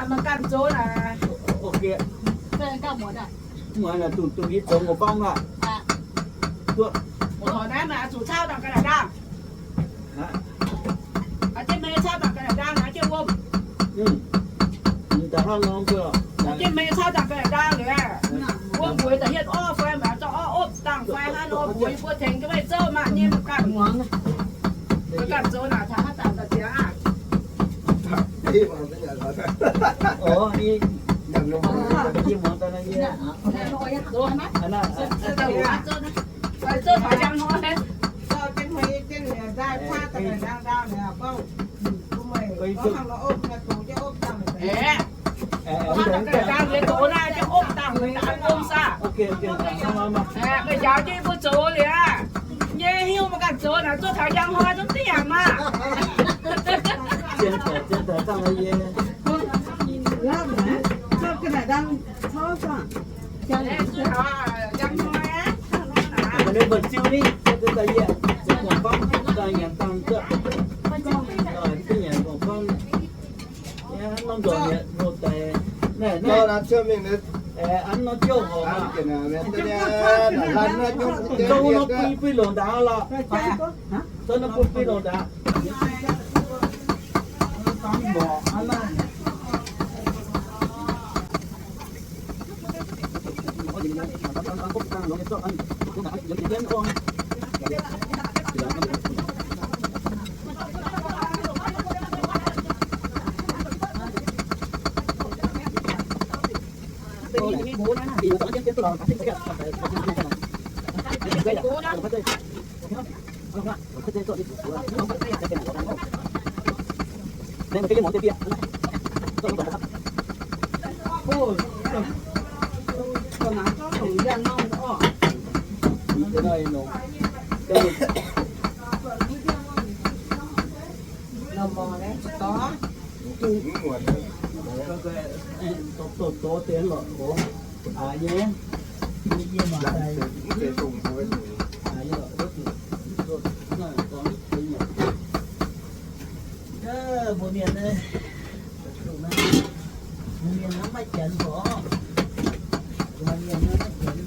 naaic, meih ganh zoux naaic. Ok. Muonz naaic dungx, dungx yie zoux ngou gorngv aqv. Muonz naaiv meih oix zuqc cauv dangh ga'naaiv ndaangh. Aa, jienv mei cauv dangh ga'naaiv ndaangh naaiv jienv wuom. Aa, jienv mei cauv dangh ga'naaiv ndaangh liuz, wuom mbueix daaih hietv orv fai maaih zorqv orv opv dangh fai hnangv nor mbuox yie mbuo tengx jienv meih zouv maah nyei meih ganh muangx. Meih ganh zoux naaic taux haaix zanc daaih ziangx aqv? Ov, yie muangx daaih naaiv yie. Zoux taux njang hnoi. Meih njaaux jienv mbuo zoux liuz, nyei hiuv meih ganh zoux naaic, zuov taux njang hnoi zungv div yaac maah. Mbuo mienh, mbuo mienh maiv janx oc. Mbuo mienh maiv janx.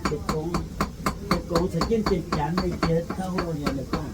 Deic-gongx, deic-gongx caux jienv deix janx mingh jiex tauv hlo nyei, ninh gorngv.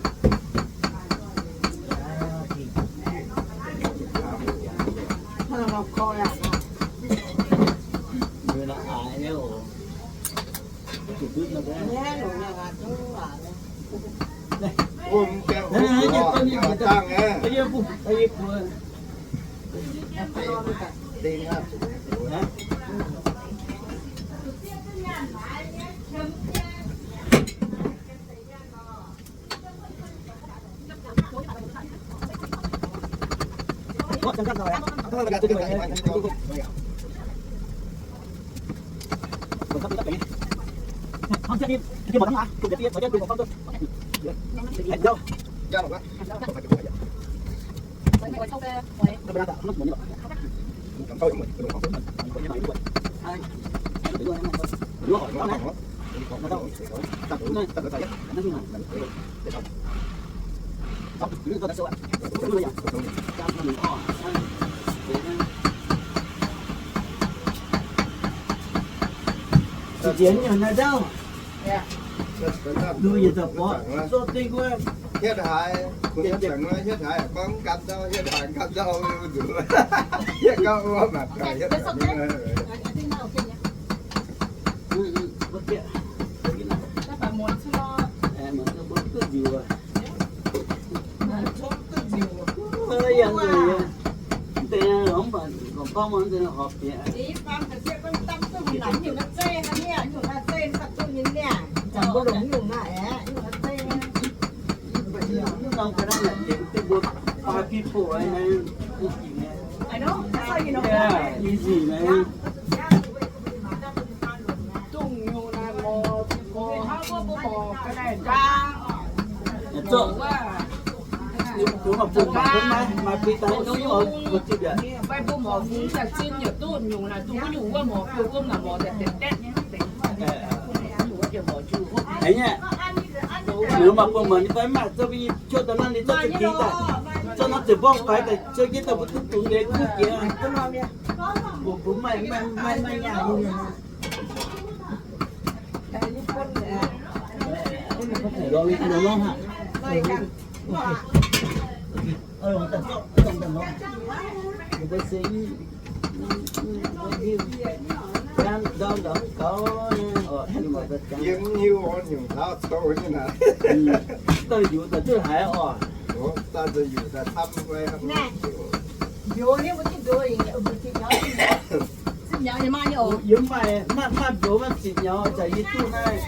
Nziex nyungc naaiv ndau. Hietv haaix, hietv haaix gorngv gan ndau, hietv haaix gan ndau, hietv gauh wuov mangc gaax, hietv haaix. Five people, right, man? Yeah, easy, man. Dongh nyungc naaiv morc, morc hnangv wuov mbuo morc ga'naaiv nqaang. Zorqv, ninh mbuo maaih bun maaih bun maaih, maaih bun daaih nungv oix mbuo zipv yaac. Mbuo morc fungx daaih zinh yaac duqv nyungc naaic, dongh wuov nyungc wuov morc, buo wuom naaic morc daaih deix deix nyei. Aengx nyei, ninh maaih bun maaih ninh fai maaih zorqv mingh ciouv daaih nanv ninh zorqv za'gengh daaih, zorqv norm ziepc mborngv faix daaih ciouv jienv daaih mbuo duqv dungx ndeic kuv jiex. Mbuo mbuo maaih maaih maaih nyaah nyei. Yie mv hiuv nyungc taux dou nyei naaic. Daaih yungz daaih duqv haiz oc. Yie maaih, maaih, maaih mbiauz maaih ziepc nyaux zaqc yie duqv naaiv.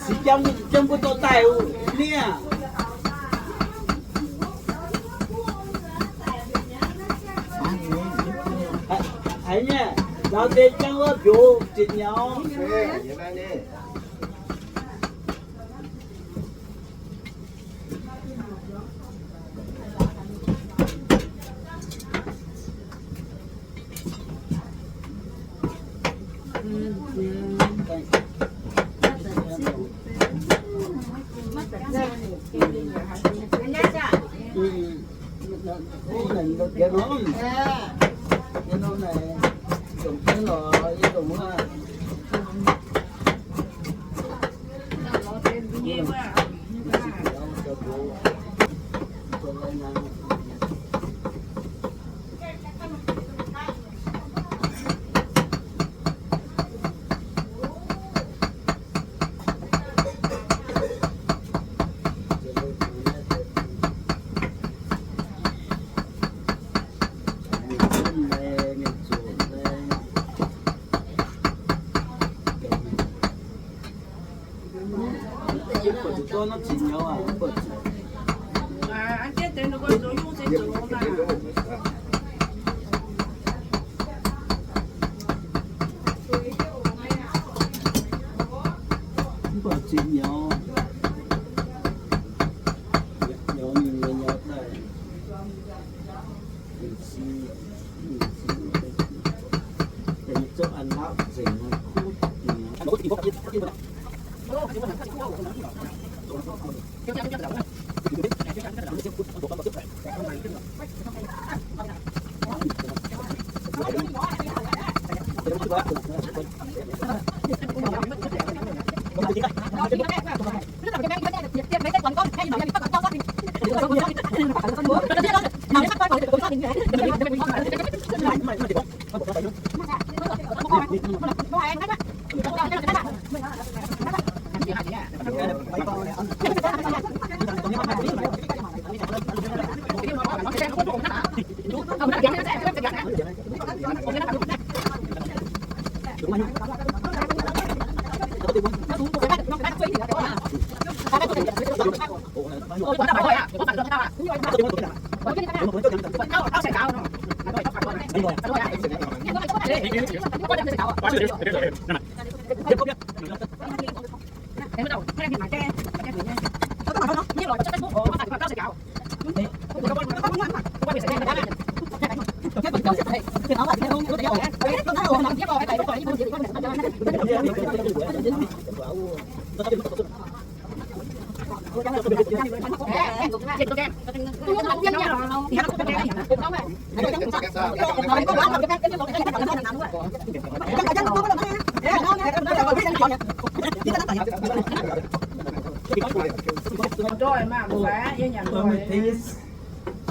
Six trăm, trăm mbuo dorh daaih niaa. Haiz nyei, lauz deix jangv wuov mbiauz ziepc nyaux.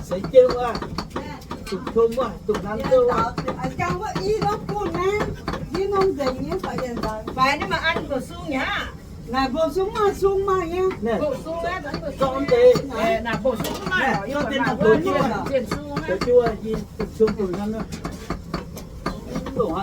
Seix jienv wuov, duqv tong wuov, duqv nanv duqv wuov. Fai naaiv maaih an mbuo sung aqv. Naaic mbuo sung maaih, sung maaih nyei. Zorqv deix, zorqv deix naaic douz jienv, douz jienv wuov, duqv tong duqv nanv wuov.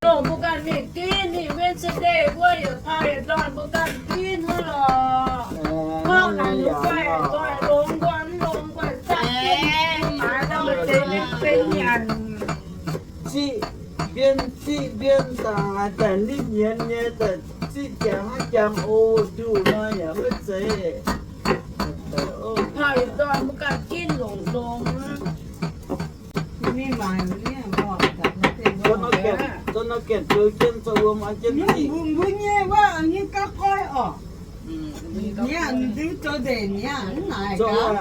Longc mbuo ganh mingh ginv, ninh Wednesday wuov yietc paah yietc ndorn mbuo ganh ginv hnangv lorqc. Hnangv naaic nduov guaih, guaih longx nquan, longx guaih zaqv jienv, maaiz daaih deix mienh benx nyanc. Ziqv mbienv, ziqv mbienv daaih, daaih nitv nyienz nyei, daaih ziqv jangx hnangv jangx o, njuh nor yaac maiv zeiz. Paah yietc ndorn mbuo ganh ginv longx-longx. Mbuo nyei wuov, nyei gauh goiv oc. Mienh ndui zoux nzengc mi'aqv, mv naaic gaax.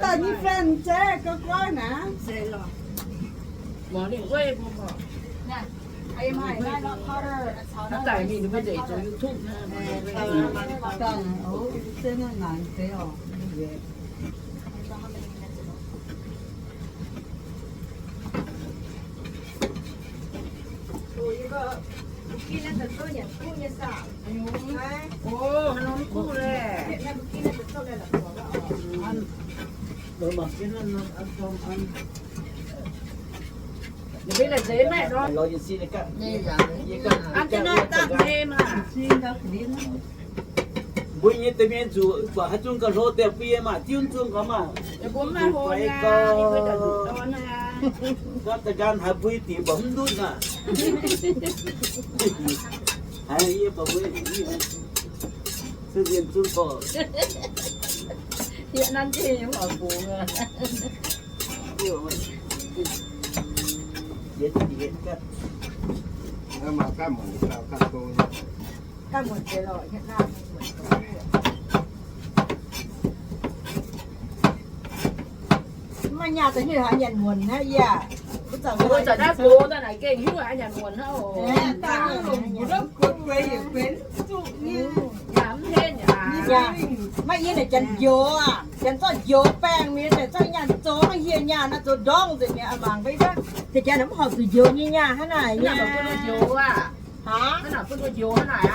Daaih nyei fan zeiz gauh goiv naaic. Daaih mingh ninh mbuo nzengc zoux YouTube. Mbuo nyei deix mienh zuqc buatc haaix zungv gauh hlo deix, mbuo yie maaih diuv zungv gauh maaih. Gauh da'nqaang haiz mbui dingc mbuo mv ndutv aqv. Haiz yie baac mbuo heuc yie, se mienh zunv gorx. Yie nanv jienv yie mv oix bungx aqv. Yietv yietv ga'naaiv, ga'naaiv muonc deix lorqc, hietv naaiv muonc deix. Maiv maaih nyaah daaih hiuv haiz nyanc muonc hnangv yie. Mbuo zanc naaiv gox daaih naaic gengh hiuv haiz nyanc muonc hnangv oc. Yaac mv henv aqv. Maiv yie naaic janx njoux aqv, janx zorqv njoux baengh mingh, janx zorqv nyaanh zoux hnangv hieh nyaanh naaiv zoux ndorngv nzengc mi'aqv. Aa, mangc mbuo yie gorngv, janx-janx mv horpc zuqc njoux nyei nyaanh hnangv naaic. Aa,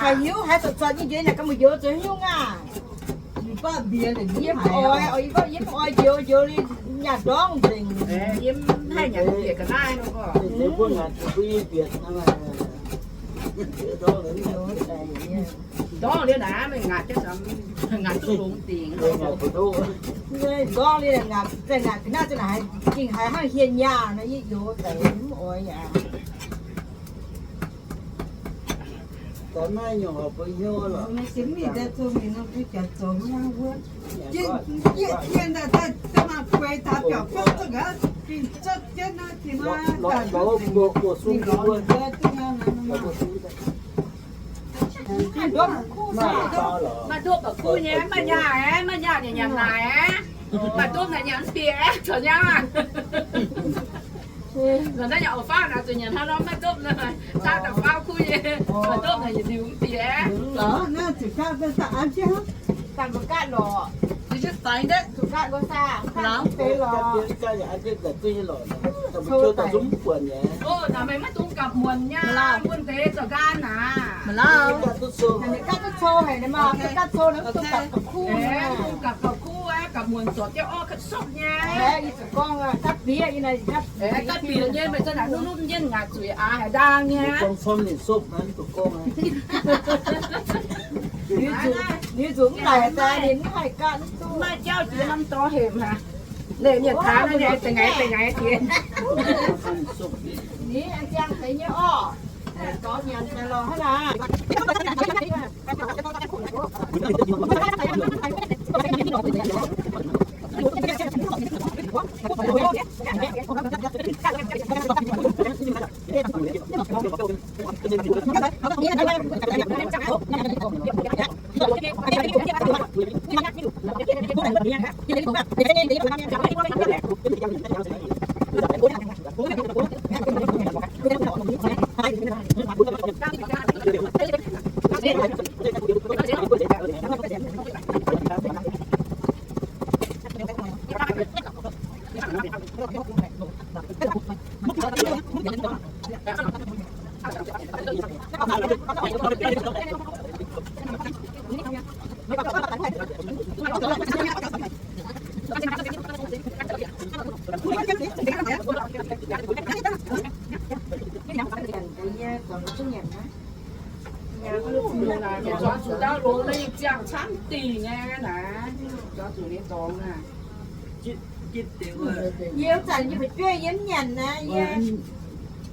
haiz hiuv haiz zanc-zanc nyei njoux naaic ganh mbuo njoux zoux hiuv aqv. Yie mv oix, yie gorngv yie mv oix njoux, njoux liuz nyaanh ndorngv nzengc. Ndorngv liuz naaic, ngaatc jienv, ngaatc duqv longx dingc. Ndorngv liuz ngaatc, ngaatc ga'naaiv za'naaic gengh haiz hnangv hieh nyaanh nor, yie youx daic mv oix aqv. Maaih ndopv baac kuv nyei, maaih nyaanh aeqv, maaih nyaanh nyanc naaic aeqv. Maaih ndopv naaic nyanc mv bieqc aeqv, corc nyauv aqv. Naaiv yaac auv-faauv naaic zuqc nyanc hnangv nor, maaih ndopv naaic, saauv da'faauv kuv nyei, maaih ndopv naaic yietc liuz mv bieqc aeqv. Daaih mbuo gaatv lorqc. Zuqc gaatv nqoi saah, gaatv deix lorqc. Naaic meih maiv dungx gapv muonc nyei, muonc deix zoux nqaang naaic. Gaatv duqv cou haic, gaatv cou naaic mv dungx gapv gauh kuv, gapv gauh kuv, gapv muonc zorc jienv orv gapv sopv nyei. Gorngv gapv bieqc, gapv bieqc nyei meih zanc naaic nuqv-nuqv jienv ngaatc zuiz aax haaix ndaang nyei. Ninh zuqc mv laic daaih ninh mv haih gaatv duqv. Maaih jauv jiex norm dorngx hemx haic. Leih mienh taanx naaiv nyei da'ngaix da'ngaix jiex. Ni ziangh deix nyei orv. Dorngx nyanc daaih lorqc hnangv naaic. Zuangx zuqc ndau longx naaiv, yie ziangh camv dingc nyei naaic. Zuangx zuqc ninh dorngx naaic. Yie zanc yie fu'jueiv yie mv nyanc naaiv, yie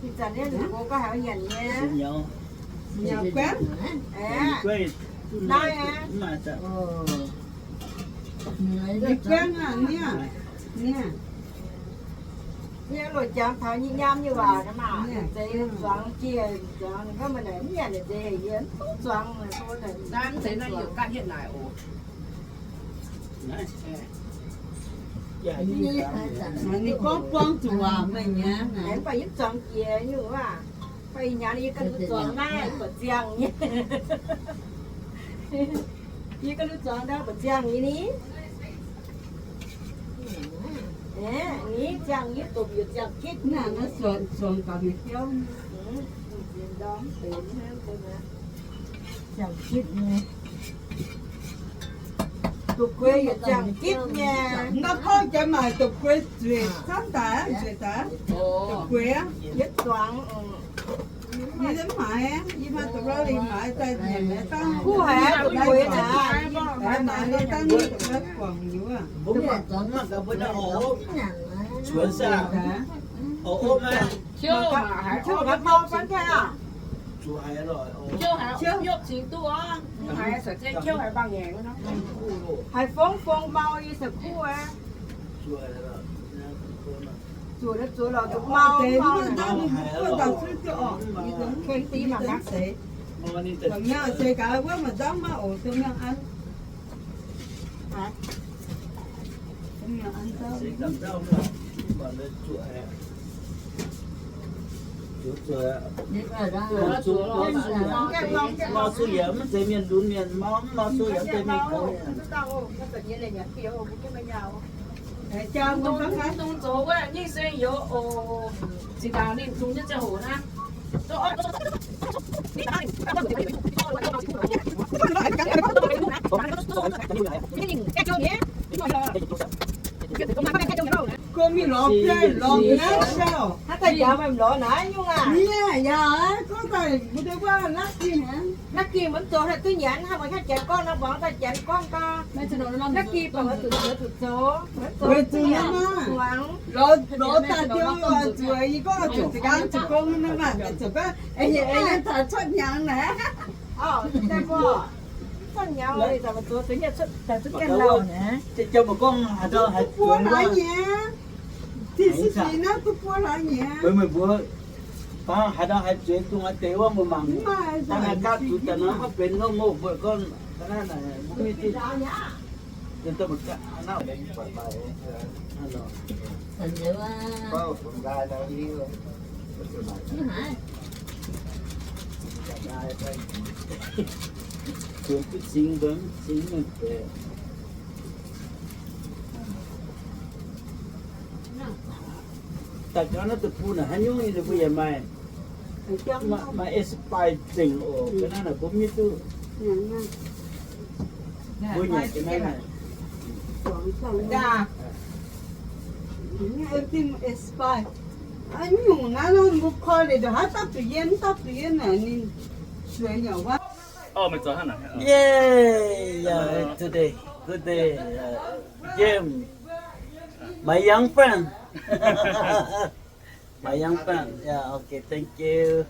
ih zanc yie mbuo gorngv haaix nyanc nyei. Naaiv aqv. Yie loz jangx taux nyei nyaam nyei waac maah, zeiz zuangx jiex zuangx, gorngv meih naaic mv nyanc naaic zeiz yie mv zuangx. Naaiv mv zeiz naaiv, yie ganh hietv naaic oc. Ninh gorngv buangv zuqc waac meih nyei naaic, mv baac yie mv zuangx jiex nyungc waac. Fai ih hnyangx yie ganh zuqc zuangx naaiv buatc ziangh nyei. Yie ganh zuqc zuangx ndau buatc ziangh nyei ni. Ni ziangh nyei, dopc yietc ziangh gitv. Ziangh gitv nyei. Dopc gueix yietc ziangh gitv nyei. Naaiv gorngv jiex maaih dopc gueix zueiz camv daaih, zueiz daaih. Dopc gueix aqv. Yietv zuangx. Yie mv maaiz, yie maaih dopc gueix maaiz daaih nyanc dangh. Kuv haic, dopc gueix naaic. Maaiz daaih dangh dopc gueix guangc liuz aqv. Mbuo mangc gaax mbuo naaiv oc. Cuotv saah? Oc, oc, maiv. Ciouv gaax mau fai aqv. Zuqc haiz lorqc. Ciouv haiz Haiz fongv fongv mau yie se kuv aqv. Zuoqc zuoqc lorqc zuqc mau mau. Ken deix mangc gaax seix. Mangc nyei seix gaax wuov mangc nzangv maiv oc, dongh mienh an. Mau suiv yaac mv zeiz mienh lunx mienh, mau, mv mau suiv yaac mv zeiz mienh gox mienh. Dongh zoux wuov nyei se youz oc. Zinh ndaangc ninh dungx nyei ziangh hoc naaiv. Gorngv mingh lorz biei lorz ga'naaiv siau. Hnangv daaih njaaux meih lorz naaiv nyungc aac. Mienh yaac gorngv daaih mbuo deix wuov lucky nyanc. Lucky mbuo zoux haaix duqv nyanc, hnangv meih hnangv janx gorngv nor, mbuangz daaih janx gorngv gau. Lucky baac mbuo zuqc zoux, zuqc zoux. Weic zuqc nyanc muangx. Lorz daaih jienv zuqc, yie gorngv zuqc za'gengh zuqc gong naaiv maah, zuqc gong, ei, ei, taux cuotv hnyangx naaic. Cuotv hnyangx, zuqc zuqc gengh lauh naaic. Jiex jauv mbuo gorngv haaix dauh haiz zuqc naaiv nyei. Ti si si naaiv duqv buov hlaax nyei. Weic meih mbuo baac haaix dauh haiz zuqc dungh deix wuov mbuo mangc. Naaiv gapv zuqc daaih nor maiv benx nor mbuo mbuo gorngv naaiv naaic mbuo mingh duqv. Zuonx duqv cingx mbuo mv cingx mienh deix. Daaih gau naaiv deic-bung naaic haaix nyungc ninh mbuo yaac maaih, maaih Ace Spray zengc oc. Ga'naaiv naaic mbuo mv hiuv duqv. Mbuo nyanc ga'naaiv naaic. Ace Spray. Nyungc naaiv nor mbuo koi liuz ndongc haaix dapv zuqc yiem, dapv zuqc yiem naaic ninh sueix nyei wuov. Yay! Yeah, today, good day. Uh, James, my young friend. My young friend. Yeah, okay, thank you.